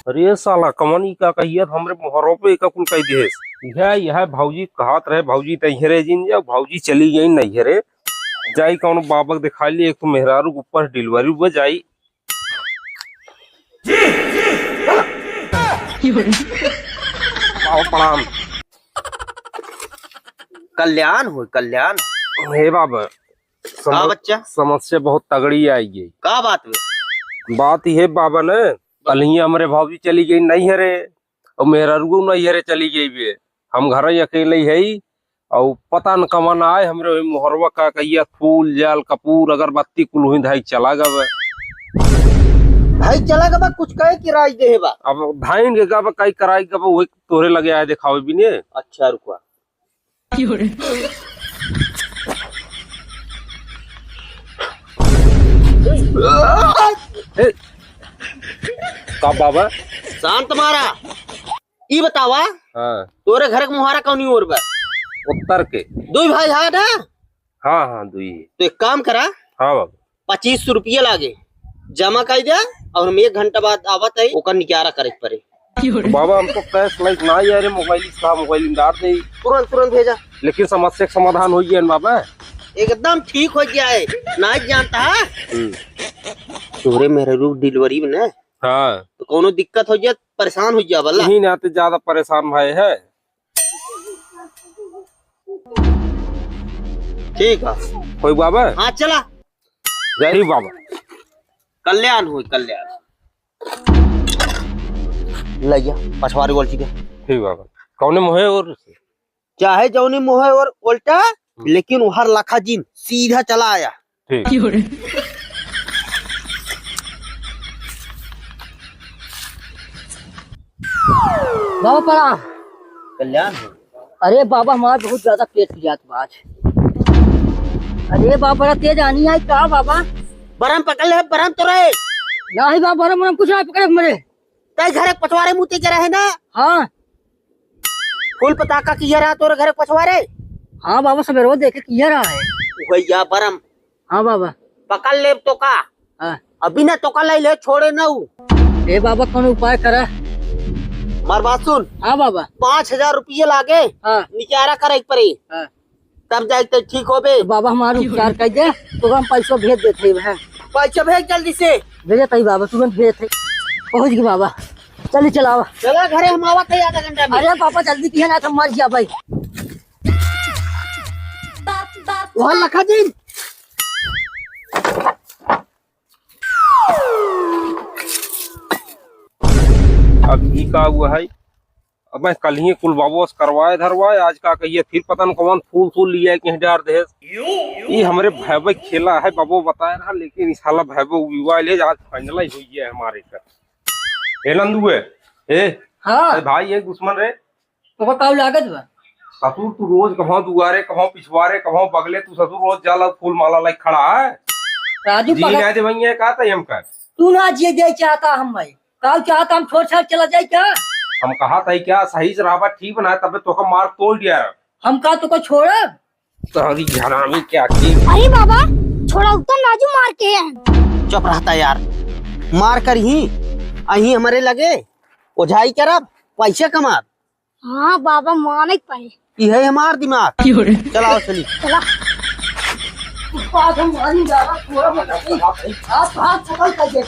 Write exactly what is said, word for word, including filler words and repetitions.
अरे साला, कमन ई का कहिया हमरे मोहरो पे एका कुल कह दिहेस। यह, यह भौजी कहत रहे, भौजी त इहरे जिन जाओ, भौजी चली गई नैहरे। जाई कौनो बाबा के दिखा लिए, एक तो मेहरारू के ऊपर डिलीवरी हुआ जाई। आओ, प्रणाम। कल्याण हो, कल्याण। हे बाबा, का समस-, बच्चा? समस्या बहुत तगड़ी आई गई। का बात बे? बात ये बाबा ने, कल ही हमरे भौजी चली गई नैहरे, और मेहरारुओ नैहरे चली गई बे। हम घर ही अकेले ही है, और पता न कमन आए, हमरे वही मोहरवा का कहिया फूल, जाल, कपूर, अगरबत्ती कुल हुई धाई चला गवे। भाई चला गवा, कुछ कहे कि राज देहे बा। अब धाइन के गवा, काई कराई गवा, वही तोहरे लगे आए देखावे बिने। अच्छा, रुकवा। ए, का बाबा? शांत मारा। ई बतावा, हाँ। तोरे घर के मुहारा कौनी ओर बा? उत्तर के। दुई भाई हा ना? हाँ, हाँ, दुई। तो एक काम करा, हाँ बाबा। पच्चीस सौ रुपया लागे, जमा कर दे, और हम एक घंटा बाद आवत है, ओकर निकारा करे के पड़े। बाबा, हम तो कैश लाइक ना यार, मोबाइल इसका मोबाइल में डाल दे। तुरंत, तुरंत भेजा। लेकिन समस्या का समाधान हो गया ना बाबा? एकदम ठीक हो गया है, ना जानता है? हम्म। तोरे मेहरारू डिलीवरी में ना, हाँ। तो कौनो दिक्कत हो जाए, परेशान हो जाए वाला। यही नाते ज्यादा परेशान भए है। ठीक है। कोई बाबा? हाँ, चला। जय ही बाबा। कल्याण हो, कल्याण। ले जा, पछवारी गोलची के। ठीक बाबा। कौने मोहे और? चाहे जौनी मोहे और उल्टा, हम्म। लेकिन वहर लखा जिन सीधा चला आया। ठीक। बाबा प्रणाम। कल्याण हो। अरे बाबा, हमार बहुत ज्यादा पेट पिरात बा आज। अरे बाबा, बड़ा तेज आनी आई का बाबा? बरम पकड़ ले, बरम तो रहे। नाही बाबा, बरम, बरम कुछ ना पकड़े हमरे। तै घरे पछवारे मुते के रहे ना? हाँ। फूल पताका किया रहा तोरे घरे पछवारे? हाँ बाबा, सवेरे देखे किया रहा है। भैया बरम। हाँ बाबा। पकड़ लेब तो का? हाँ। अभी ना तो का लाई ले, छोड़े ना उ। ए बाबा, कौनो उपाय करा। मार बात सुन। हाँ बाबा। पाँच हजार रुपये लागे। हाँ। निकारा करे के पड़ी। हाँ। तब जाए तो ठीक होबे। तो बाबा, हमार उपचार कर दे, तो हम पैसा भेज देते हैं। पैसा भेज जल्दी से। भेजे तई बाबा, तुरंत भेज थे। पहुँच गए बाबा, चलिए चलावा। चला घरे, हम आवा कहीं आधा घंटा में। अरे बाबा, जल्दी किया ना तो मर गया भाई। वहाँ लखा दिन। अब ई का हुआ है? अब मैं कल ही कुल बाबो से करवाए धरवाए, आज का कहिए फिर पता न कौन फूल सूल लिया कहीं डार दे। ई हमरे भैबे खेला है, बाबो बताए रहा, लेकिन ई साला भैबे विवाह ले आज फाइनल ही हुई है हमारे का। ए नंदुए, ए, हाँ। ए भाई, ये दुश्मन रे। तो का काऊ लागत बा? ससुर तू रोज कभों दुआरे, कभों पिछवारे, कभों बगले, तू ससुर रोज जाला फूल माला लाई खड़ा है। राजू जी पगल। ना दे भैया, का तई हमका? तू ना जिए दे चाहता हम भाई। काऊ चाहता हम छोड़ छाड़ चला जाए क्या? हम कहा तई क्या, सही से रहबा ठीक बना, तबे तोका मार तोड़ दिया। हम का तोका छोड़ा? तोहरी हरामी क्या की? अरे बाबा, छोड़ा उतना नाजू मार के है। चुप रहता यार, मार कर ही अही हमरे लगे ओझाई करब, पैसे कमाब। हाँ बाबा, माने के पड़े। ई है हमार दिमाग। चलाओ चली। चला। बात हम मानी जा रहा, थोड़ा बहुत। आप हाथ सकल कर दे।